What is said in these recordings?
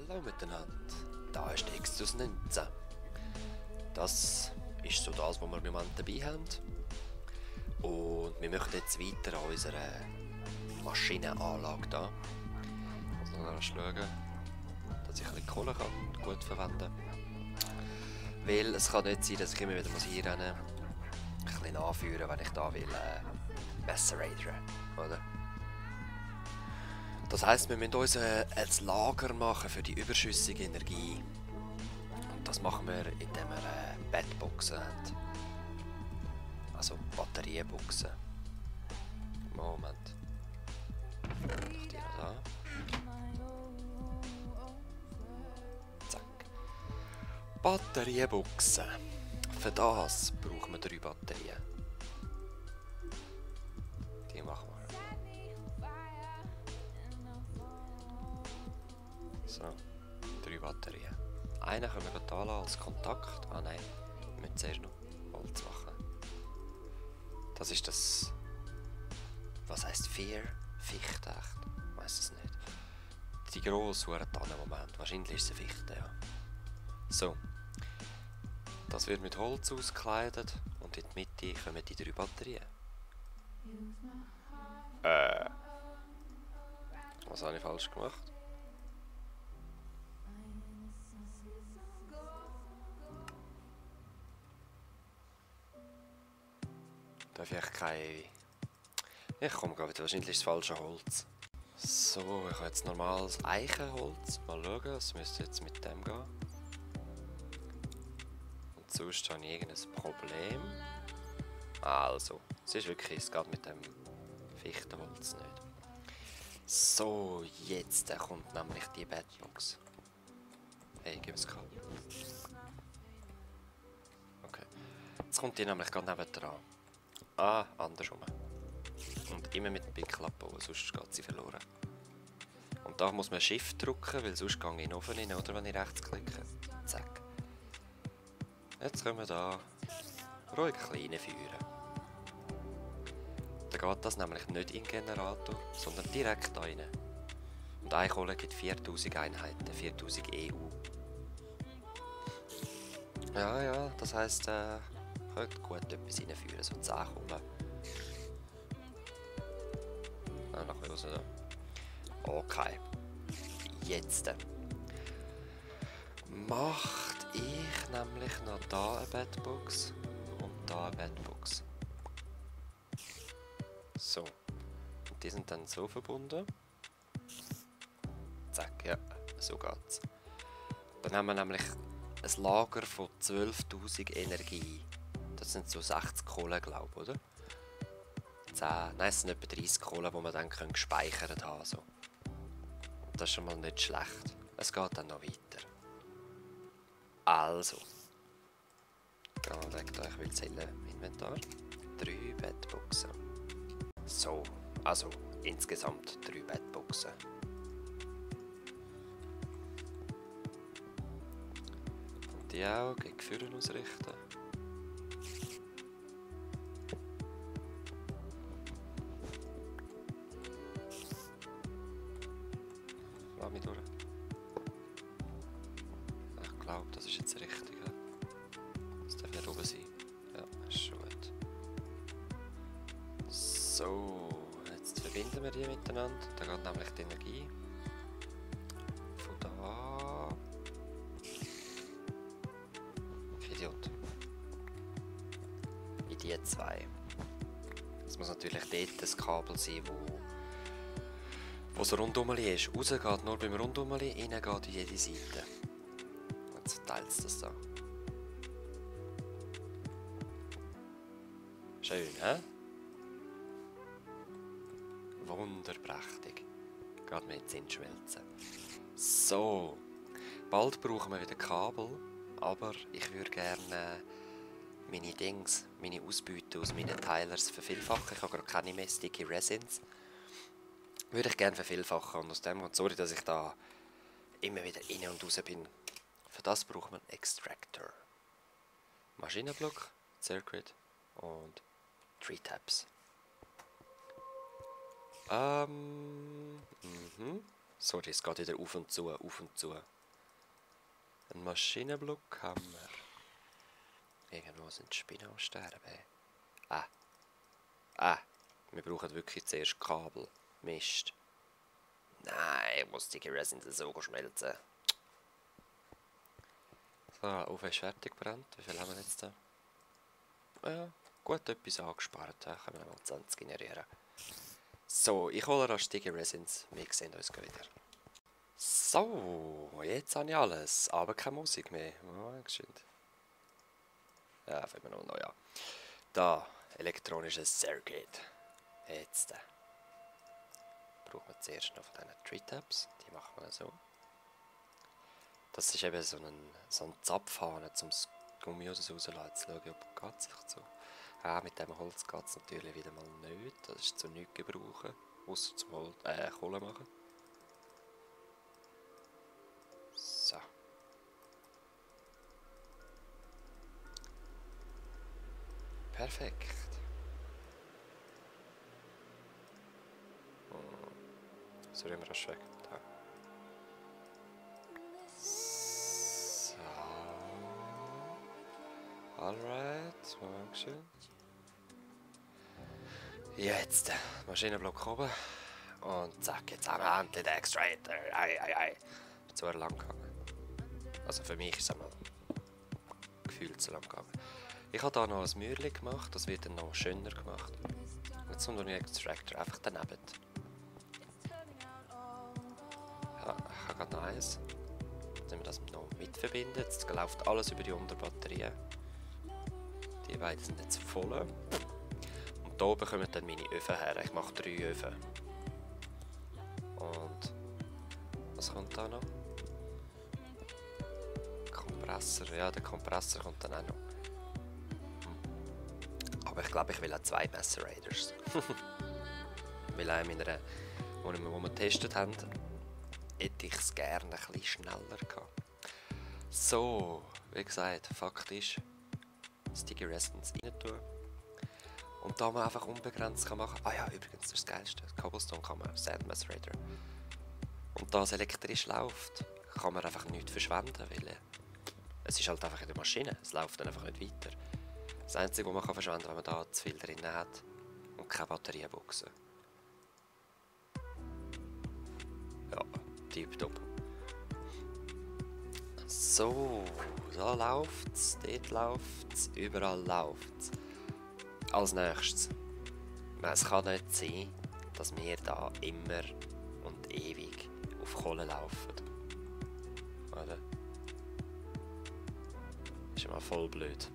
Hallo miteinander, da ist der Exodus 19. Das ist so das, was wir im Moment dabei haben. Und wir möchten jetzt weiter an unserer Maschinenanlage da. Also noch schauen, dass ich ein bisschen Kohle kann gut verwenden. Weil es kann nicht sein, dass ich immer wieder hier rennen muss, ein bisschen anführen, wenn ich da will Macerator, oder? Das heisst, wir müssen uns ein Lager machen für die überschüssige Energie. Und das machen wir, indem wir Bettboxen haben. Also Batterieboxen. Moment. Ich die noch da. Zack. Batterieboxen. Für das brauchen wir 3 Batterien. Die machen wir. So, 3 Batterien. Eine können wir hier als Kontakt. Ah nein, wir müssen zuerst noch Holz machen. Das ist das. Was heisst Fear? Fichte, echt? Ich weiss es nicht. Die grosse Tanne im Moment. Wahrscheinlich ist es eine Fichte, ja. So. Das wird mit Holz ausgekleidet und in die Mitte kommen die 3 Batterien. Was habe ich falsch gemacht? Darf ich keine... Ich komme gerade wieder, wahrscheinlich ist das falsche Holz. So, ich habe jetzt normales Eichenholz. Mal schauen, es müsste jetzt mit dem gehen. Und sonst habe ich irgendein Problem. Also, es ist wirklich, es geht mit dem Fichtenholz nicht. So, jetzt kommt nämlich die Bettbox. Hey, gib es Kabel. Okay. Jetzt kommt die nämlich gerade nebendran. Ah, andersrum. Und immer mit dem Pickel abbauen, sonst geht sie verloren. Und da muss man Shift drücken, weil sonst gehe ich in den Ofen rein, oder wenn ich rechts klicke. Zack. Jetzt können wir da ruhig klein führen. Dann geht das nämlich nicht in den Generator, sondern direkt da rein. Und eine Kohle gibt 4000 Einheiten, 4000 EU. Ja, das heisst, könnte gut etwas reinführen, so 10 Kohlen. Noch ein bisschen raus da. Okay. Jetzt macht ich nämlich noch da eine Bettbox und da eine Bettbox. So. Und die sind dann so verbunden. Zack, ja, so geht's. Dann haben wir nämlich ein Lager von 12.000 Energie. Das sind so 60 Kohlen, glaube ich, oder? 10, nein, es sind etwa 30 Kohlen, die wir dann gespeichert haben. So. Das ist schon mal nicht schlecht. Es geht dann noch weiter. Also. Gehen wir weg da, ich will zählen im Inventar. 3 Bettboxen. So, also insgesamt 3 Bettboxen. Und die auch gegen Führen ausrichten. Lass mich durch. Ich glaube, das ist jetzt das Richtige. Das darf nicht oben sein. Ja, ist schon gut. So, jetzt verbinden wir die miteinander. Da geht nämlich die Energie. Von da. Idiot. In die 2. Es muss natürlich dort das Kabel sein, wo so rundum ist. Raus geht nur beim Rundum, rein geht in jede Seite. Jetzt teilt es das da. Schön, hä? Wunderprächtig. Geht mir jetzt hinschmelzen. So. Bald brauchen wir wieder Kabel, aber ich würde gerne meine Ausbeute aus meinen Teilers vervielfachen. Ich habe gerade keine mehr Sticky Resins. Würde ich gerne vervielfachen und aus dem Grund, sorry, dass ich da immer wieder rein und raus bin. Für das braucht man Extractor. Maschinenblock, Circuit und 3 Tabs. Sorry, es geht wieder auf und zu, auf und zu. Ein Maschinenblock haben wir. Irgendwo sind die Spinnen am Sterben. Wir brauchen wirklich zuerst Kabel. Mist. Nein, ich muss die Resin so schmelzen. So, der Ofen ist fertig gebrannt. Wie viel haben wir jetzt da? Ja, gut etwas angespart. Da können wir mal 20 generieren. So, ich hole rasch die Resins. Wir sehen uns wieder. So, jetzt habe ich alles. Aber keine Musik mehr. Oh, geschwind. Ja, fangen wir noch neu an. Da, elektronisches Circuit. Jetzt. Brauchen wir zuerst noch von diesen Tree-Tabs. Die machen wir so. Das ist eben so ein Zapfhahn, um das Gummi rauszulassen. Jetzt schaue ich, ob es sich so. Mit dem Holz geht es natürlich wieder mal nicht. Das ist zu nichts gebrauchen. Außer zum Kohle machen. So. Perfekt. So, rühren wir das weg. Da. So. Alright, Dankeschön. Jetzt Maschinenblock oben. Und zack, jetzt haben wir endlich den Extractor. Zu lang gegangen. Also für mich ist es einmal gefühlt zu lang gegangen. Ich habe hier noch ein Mäuerchen gemacht, das wird dann noch schöner gemacht. Jetzt kommt noch ein Extractor einfach daneben. Ja, ich habe gerade noch eins. Jetzt müssen wir das noch mitverbinden. Jetzt läuft alles über die Unterbatterien. Die beiden sind jetzt voll. Und hier oben kommen dann meine Öfen her. Ich mache 3 Öfen. Und was kommt da noch? Kompressor. Ja, der Kompressor kommt dann auch noch. Aber ich glaube, ich will auch 2 Macerators. Weil auch in meiner, wo wir getestet haben, hätte ich es gerne ein bisschen schneller gehabt. So, wie gesagt, Fakt ist, Sticky Resins rein tun. Und da man einfach unbegrenzt machen kann. Ah ja, übrigens, das ist das Geilste. Cobblestone kann man, Sand Macerator. Und da es elektrisch läuft, kann man einfach nichts verschwenden, weil es ist halt einfach in der Maschine. Es läuft dann einfach nicht weiter. Das Einzige, was man kann verschwenden kann, wenn man da zu viel drin hat und keine Batterienbuchse. Ja, tipptopp. So, da läuft's, dort läuft's, überall läuft's. Als nächstes, es kann nicht sein, dass wir da immer und ewig auf Kohle laufen. Oder? Das ist immer voll blöd.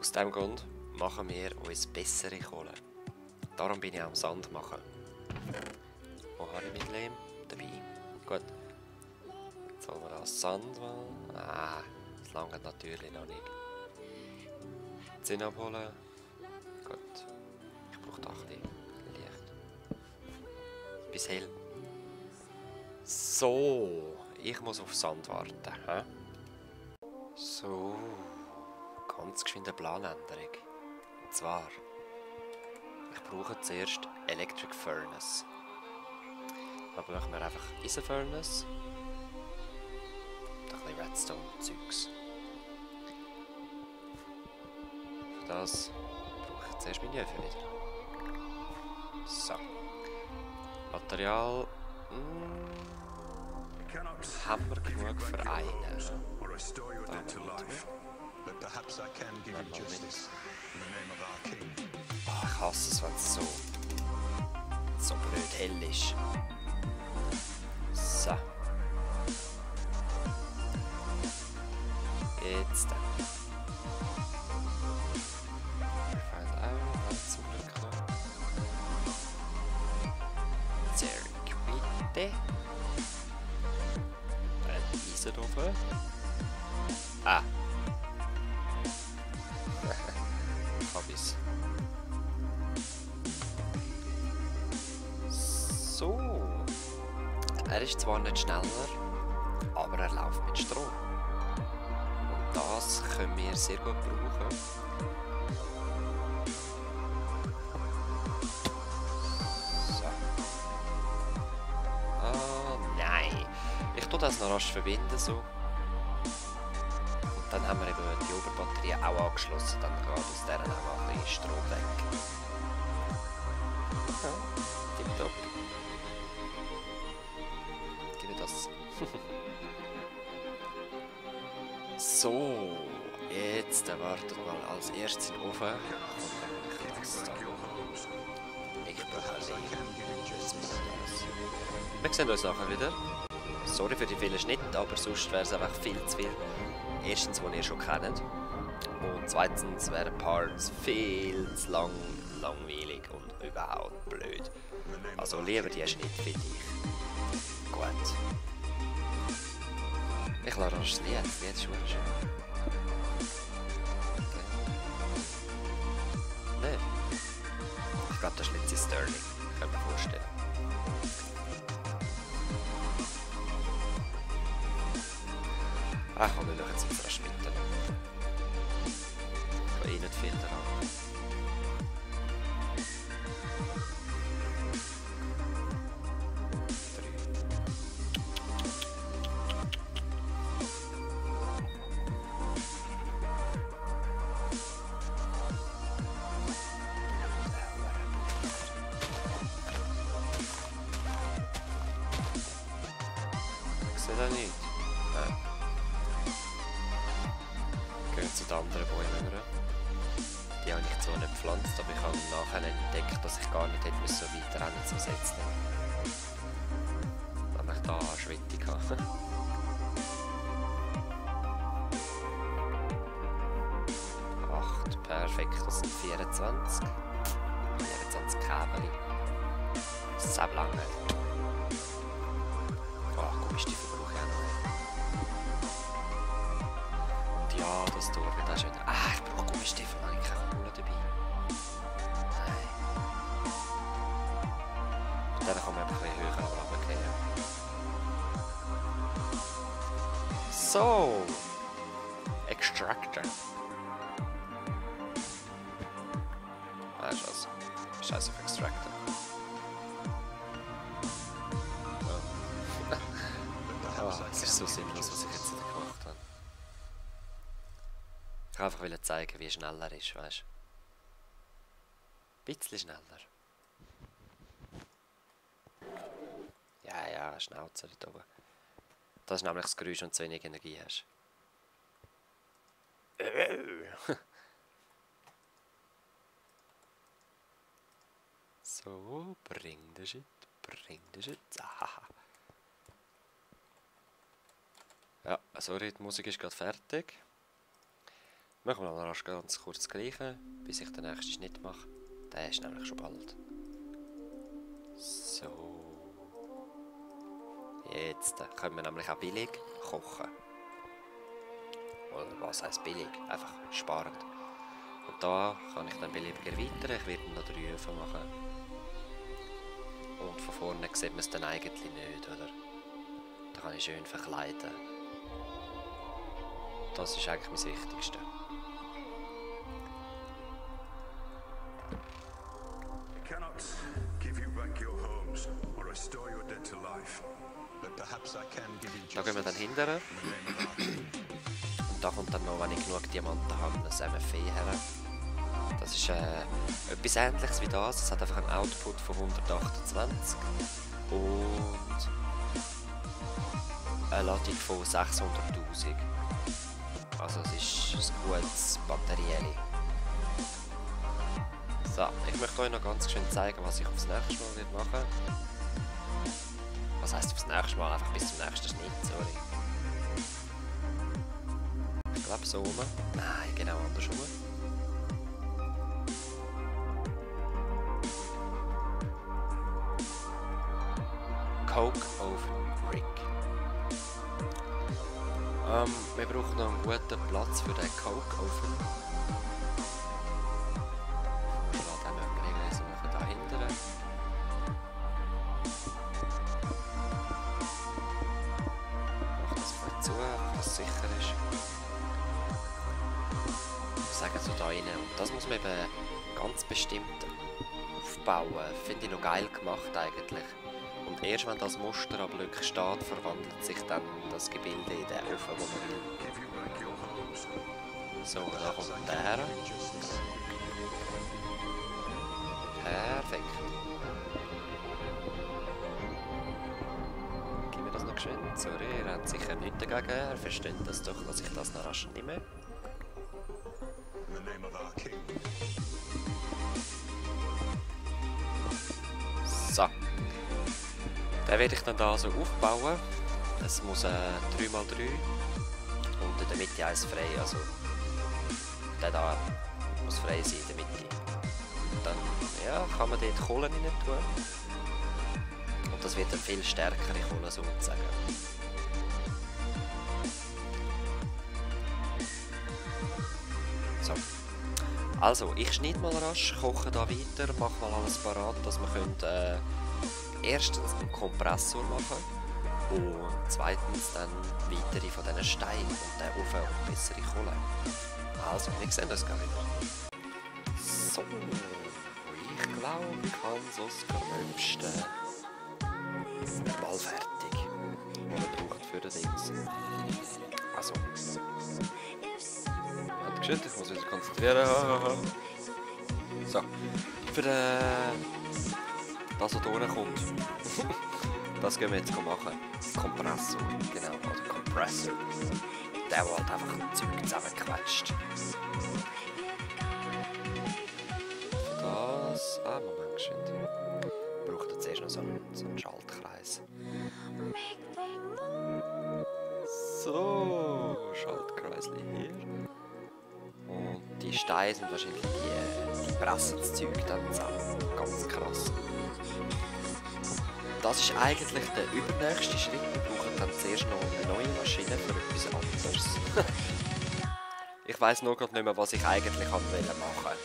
Aus diesem Grund machen wir uns bessere Kohle. Darum bin ich auch am Sand machen. Wo habe ich mein Lehm? Dabei. Gut. Jetzt holen wir das Sand mal. Das langt natürlich noch nicht. Zinn abholen. Gut. Ich brauche 8 Licht. Bis hell. So. Ich muss auf Sand warten. He? So. Ganz geschwind eine Planänderung. Und zwar. Ich brauche zuerst Electric Furnace. Da brauchen wir einfach Eisen Furnace. Und ein bisschen Redstone-Zeugs. Für das brauche ich zuerst meine Öfen wieder. So. Material. Haben wir genug für einen? Da haben wir nicht. Ich hasse es, wenn es so blöd hell ist. So. Jetzt. Wir fangen auch zum Glück noch. Circuite. Ein Eisen oben. Hab ich's. So. Er ist zwar nicht schneller, aber er läuft mit Strom. Und das können wir sehr gut brauchen. So. Nein. Ich tue das noch rasch verbinden, so. dann haben wir eben die Oberbatterie auch angeschlossen, dann geht aus dieser auch ein bisschen Strom weg. Ja, tipptopp. Gib mir das. So, jetzt wartet mal als erstes in den Ofen. Ich brauche wir sehen uns nachher wieder. Sorry für die vielen Schnitte, aber sonst wäre es einfach viel zu viel. Erstens, die ihr schon kennt. Und zweitens wären Parts viel zu langweilig und überhaupt blöd. Also lieber die Schnitte, finde ich. Gut. Ich lasse das Lied. Das Lied ist schon schön. Okay. Nein. Ich glaube, das ist Lindsay Sterling. Ich kann mir vorstellen. Ach komm, wir machen jetzt unsere Schmiede. Ich kann eh nicht viel daran. Ich sehe das nicht. Nein. Gehen zu den anderen Bäumen rüber. Die habe ich zwar nicht gepflanzt, aber ich habe nachher entdeckt, dass ich gar nicht hätte so weit rennen zu setzen. Wenn ich da eine Schwittung habe. Perfekt, das sind 24. 24 Kabel. Das ist auch lange. Oh, Gummistiefel brauche ich auch noch. Und ja, das Tor wird auch schön. Ah, ich brauche Gummistiefel, habe ich keine Kohle dabei. Nein. Und dann kann man einfach ein bisschen höher runtergehen. So. Extractor. Scheiß auf Extractor. Oh, es ist so sinnlos, was ich jetzt gemacht habe. Ich wollte einfach zeigen, wie schnell er ist, weißt du? Ein bisschen schneller. Ja, Schnauzer da oben. Das ist nämlich das Geräusch, wenn du zu wenig Energie hast. So, bring the shit. Aha. Ja, sorry, die Musik ist gerade fertig. Machen wir noch rasch ganz kurz das Gleiche, bis ich den nächsten Schnitt mache. Der ist nämlich schon bald. So. Jetzt können wir nämlich auch billig kochen. Oder was heisst billig? Einfach sparend. Und da kann ich dann beliebig erweitern. Ich werde noch 3 Öfen machen. Und von vorne sieht man es dann eigentlich nicht, oder? Da kann ich schön verkleiden. Das ist eigentlich mein Wichtigste. Da gehen wir dann hinterher. Und da kommt dann noch, wenn ich genug Diamanten habe, ein MFE her. Das ist etwas Ähnliches wie das. Es hat einfach einen Output von 128 und eine Ladung von 600'000. Also es ist ein gutes Batterieli. So, ich möchte euch noch ganz schön zeigen, was ich aufs nächste Mal machen werde. Was heisst aufs nächste Mal? Einfach bis zum nächsten Schnitt, sorry. Ich glaube so rum. Nein, genau andersrum. Coke Oven Rig. Wir brauchen noch einen guten Platz für den Coke Oven. Ich lasse den nicht regeln, so machen da hinten. Mach das voll zu, dass es sicher ist. Ich sage so da rein. Und das muss man eben ganz bestimmt aufbauen. Finde ich noch geil gemacht eigentlich. Und erst wenn das Muster am Glück steht, verwandelt sich dann das Gebilde in den Ofen, wo man will. So, da kommt der. Perfekt. Gib mir das noch geschwind. Sorry, er hat sicher nichts dagegen. Er versteht das doch, dass ich das noch rasch nehme. So. Den werde ich dann da so aufbauen. Es muss 3×3 und in der Mitte eins frei. Also der da muss frei sein in der Mitte. Und dann ja, kann man dort Kohle rein tun. Und das wird eine viel stärkere Kohle sozusagen. So. Also, ich schneide mal rasch, koche da weiter, mache mal alles parat, dass wir können, erstens einen Kompressor machen und zweitens dann weitere von diesen Steinen und den Ofen und bessere Kohle. Also, wir sehen uns gleich wieder. So, ich glaube, ich habe so das Gröbste mal fertig, was man braucht für den Dings. Also, ich muss wieder konzentrieren. So, für das, was hier unten kommt, das gehen wir jetzt machen. Kompressor, genau, also Kompressor. Der halt einfach ein Zeug zusammengequetscht. Für das. Moment, geschwind. Ich brauche jetzt erst noch so einen Schaltkreis. So, Schaltkreisli hier. Und die Steine sind wahrscheinlich die pressen das Zeug dann zusammen. Ganz krass. Das ist eigentlich der übernächste Schritt. Wir brauchen dann zuerst noch eine neue Maschine für etwas anderes. Ich weiss noch nicht mehr, was ich eigentlich machen wollte.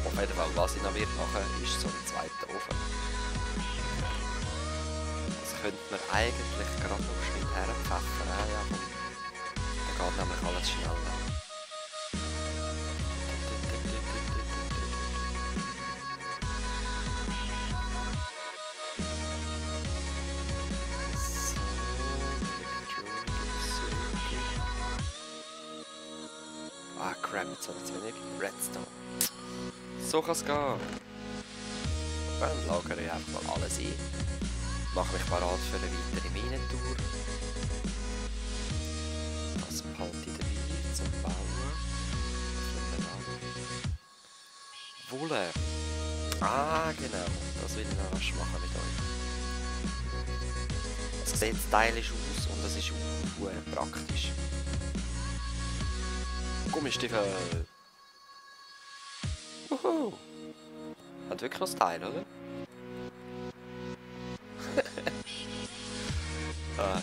Auf jeden Fall, was ich noch machen will, ist so ein zweiter Ofen. Das könnte man eigentlich gerade noch schnell herpfeffern. Ja, da geht nämlich alles schnell. Crap, jetzt habe ich zu wenig Redstone. So kann es gehen. Dann lagere ich einfach mal alles ein. Mache mich parat für eine weitere Minentour. Das behalte ich dabei zum Bauen. Wolle. Ah, genau. Das will ich noch rasch machen mit euch. Es sieht stylisch aus und es ist auch praktisch. Gummistiefel. Wuhu. Hat wirklich noch Style, oder?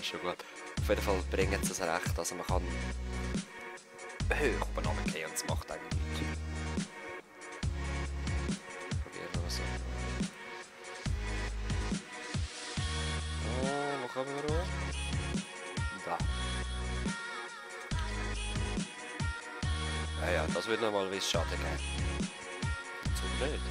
Schon gut. Auf jeden Fall bringt es recht, also man kann hoch oben runtergehen und es macht eigentlich nichts. Probieren wir so. Oh, wo kommen wir hoch? Da. Ja, das wird nochmal ein Schaden geben. So blöd.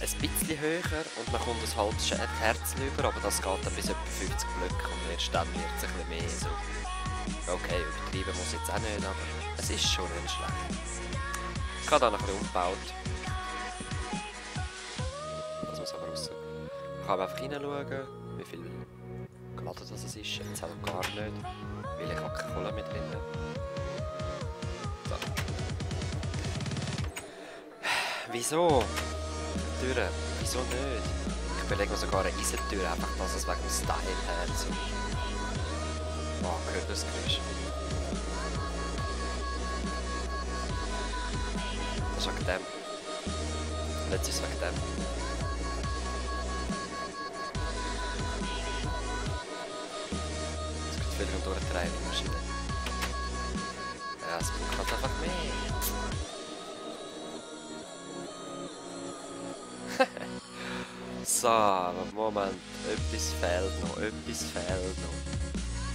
Ein bisschen höher und man kommt ein halbes Herz über, aber das geht dann bis etwa 50 Blöcke und erst dann wird es ein bisschen mehr so. Okay, übertrieben muss jetzt auch nicht, aber es ist schon nicht schlecht. Ich habe da noch ein bisschen umgebaut. Das muss aber raus. Ich kann einfach hineinschauen, wie viel geladen das ist. Jetzt auch gar nicht, weil ich habe keine Kohle mit drin. Wieso? Türen? Wieso nicht? Ich überlege mir sogar eine Eisentür, einfach dass es wegen dem Style her so. Oh, gehört das Geräusch? Das ist wegen dem. Und jetzt ist es wegen dem. Es gibt viel durchdrehen, die Maschine. Ja, es braucht halt einfach mehr. So, Moment, etwas fehlt noch,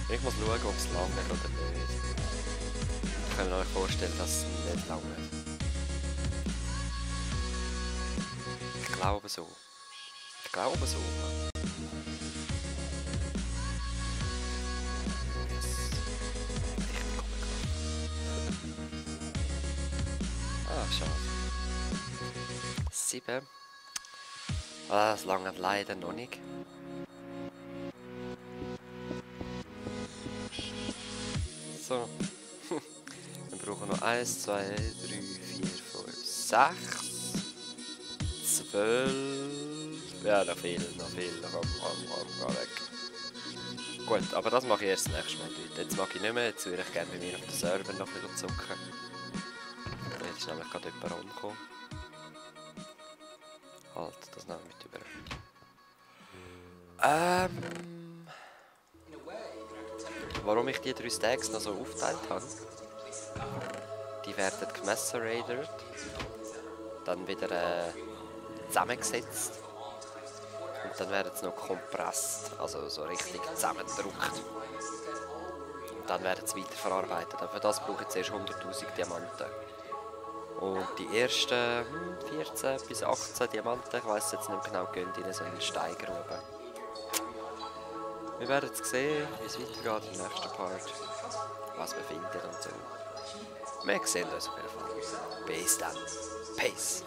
Ich muss schauen, ob es lange oder nicht. Ich kann mir euch vorstellen, dass es nicht lange ist. Ich glaube so. schade. 7. Ah, das lange leider noch nicht. So. Wir brauchen noch 1, 2, 3, 4, 5, 6, 12. Ja, noch viel. Komm weg. Gut, aber das mache ich erst nächstes Mal, Leute. Jetzt mag ich nicht mehr, jetzt würde ich gerne bei mir auf den Server noch ein bisschen zucken. Jetzt ist nämlich gerade jemand rumgekommen. Halt, das nehmen wir mit über. Warum ich die 3 Stacks noch so aufgeteilt habe? Die werden gemesseradert, dann wieder zusammengesetzt und dann werden sie noch kompresst, also so richtig zusammengedrückt. Und dann werden sie weiterverarbeitet. Aber für das brauchen sie erst 100'000 Diamanten. Und die ersten 14 bis 18 Diamanten, ich weiss jetzt nicht genau, gehen in so eine Steingrube. Wir werden jetzt sehen, wie es weitergeht im nächsten Part, was wir finden und so. Wir sehen uns auf jeden Fall. Bis dann. Peace.